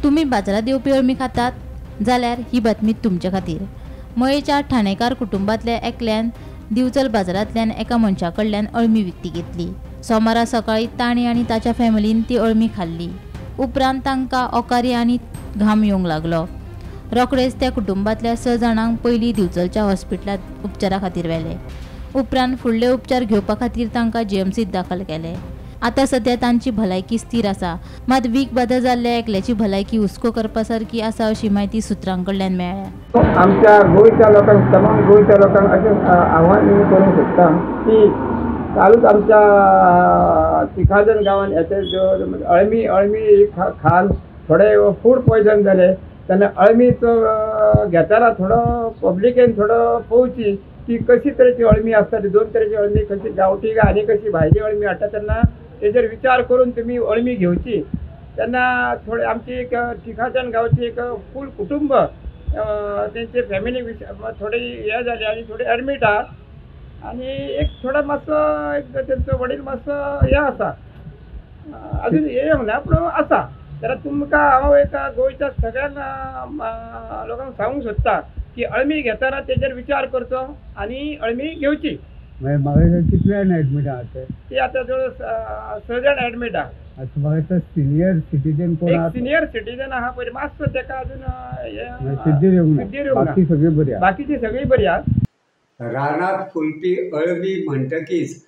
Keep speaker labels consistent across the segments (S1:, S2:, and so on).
S1: तुमी बाजारात येवपी अळमी खातात जाल्यार ही बातमी तुमचे खातीर। मयेच्या ठाणेकार कुटुंबांतल्या एकल्यान दिवचल बाजारांतल्यान एका मनशा कडल्यान अळमी विकती घेतली। सोमारा सकाळी ताणी आनी ताच्या फॅमिलीन ती अळमी खाल्ली। उपरांत तांकां ओकारी आनी घाम येवंक लागलो। रोखडेच त्या कुटुंबांतल्या 6 जाणांक पयलीं दिवचलच्या हॉस्पिटलांत उपचारा खातीर व्हेले। उपरांत फुडले उपचार घेवपा खातीर तांकां जीएमसीत दाखल केले। आतां सध्या तांची भलायकी स्थिर आसा, मात वीख बादा जाल्ल्या एकल्याची भलायकी हुस्को करपा सारकी आसा अशी म्हायती सुत्रां कडल्यान मेळ्ळ्या।
S2: आमच्या गोंयच्या लोकांक, तमाम गोंयच्या लोकांक अशें आव्हान करूंक सोदता की कालूच आमच्या चिखाजन गांवान हेचे अळमी अळमी खाल थोडे फूड पॉयजन जाले तेन्ना अळमीचो घेताना थोडो पब्लिकेन थोडो पळोवची की कशी तरेची अळमी आसता, ती 2 तरेची अळमी कशी गांवठी आनी कशी भायली अळमी हाडटा तेन्ना तेजेर विचार करून तुमी अळमी घेवची। तेन्ना थोडे आमची एक चिखाजन गांवची एक फूल कुटुंब तेंचे फॅमिली थोडी हे जाली आनी थोडी एडमीट आहा आनी एक थोडो मातसो एक तेंचो वडील मातसो हे आसा, अजून हे येवंक ना पूण आसा। जाल्यार तुमकां हांव एक गोंयच्या सगळ्यांक लोकांक सांगूंक सोदता की अळमी घेतना तेजेर विचार करचो आनी अळमी घेवची।
S3: म्हाका कितले जाण एडमीट आहा ते?
S2: ती आतां जवळ 6 जाण एडमीट आहा।
S3: म्हाका सिनियर सिटीजन कोण आहा?
S2: सिनियर सिटीजन आहा पळय, मातसो तेका अजून
S3: सिद्धीर येवंक ना, बाकी सगळी बरी आहा,
S2: बाकीची सगळी बरी आहा।
S4: रानात फुलपी अळमी म्हणटकीच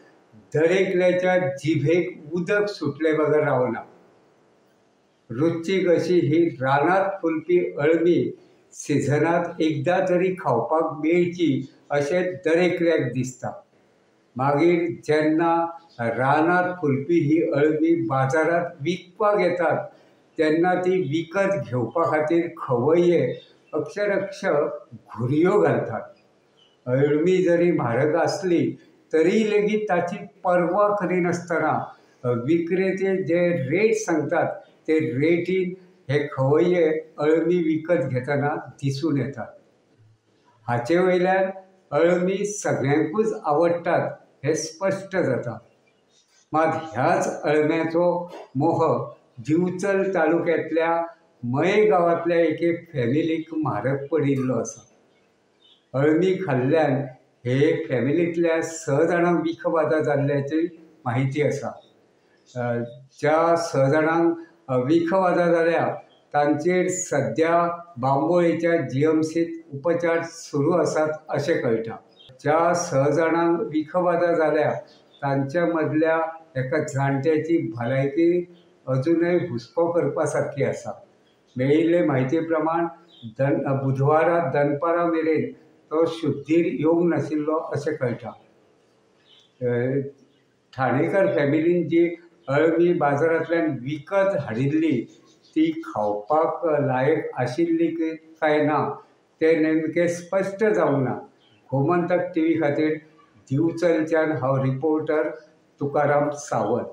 S4: दरेकल्याच्या जिभेक उदक सुटले बगर रावना। रुचीक अशी ही रानात फुलपी अळमी सिजनात एकदां तरी खावपाक मेळची अशें दरेकल्याक दिसता। मागीर जेन्ना रानात फुलपी ही अळमी बाजारांत विकपाक येतात तेन्ना ती विकत घेवपा खातीर खवय्ये अक्षरक्ष घुरयो घालतात। अळमी जरी म्हारग आसली तरी लेगीत ताची पर्वा करिनासतना विक्रेते जे रेट सांगतात ते रेटीन हे खवय्ये अळमी विकत घेतना दिसून येतात। हाचे वयल्यान अळमी सगळ्यांकूच आवडटात हें स्पश्ट जाता। मात ह्याच अळम्याचो मोह दिवचल तालुक्यांतल्या मये गांवांतल्या एके फॅमिलीक म्हारग पडिल्लो आसा। अळमी खाल्ल्यान हे फॅमिलींतल्या 6 जाणांक विखबादा जाल्ल्याची म्हायती आसा। ज्या 6 जाणांक विखबादा जाल्या तांचेर सद्या बांबोळेच्या जीएमसीत उपचार सुरू आसात अशें कळटा। ज्या 6 जाणांक विखबादा जाल्या तांच्या मदल्या एका जाणट्याची भलायकी अजुनय हुस्को करपा सारकी आसा। मेळिल्ले म्हायती प्रमाण बुधवारा दनपारा मेरेन तो शुद्धीर येवंक नाशिल्लो अशें कळटा। ठाणेकर फॅमिलीन जी अळमी बाजारांतल्यान विकत हाडिल्ली ती खावपाक लायक आशिल्ली काय ना तें नेमकें स्पश्ट जावंक ना। गोमंतक टीव्ही खातीर दिवचलच्यान हांव रिपोर्टर तुकाराम सावंत।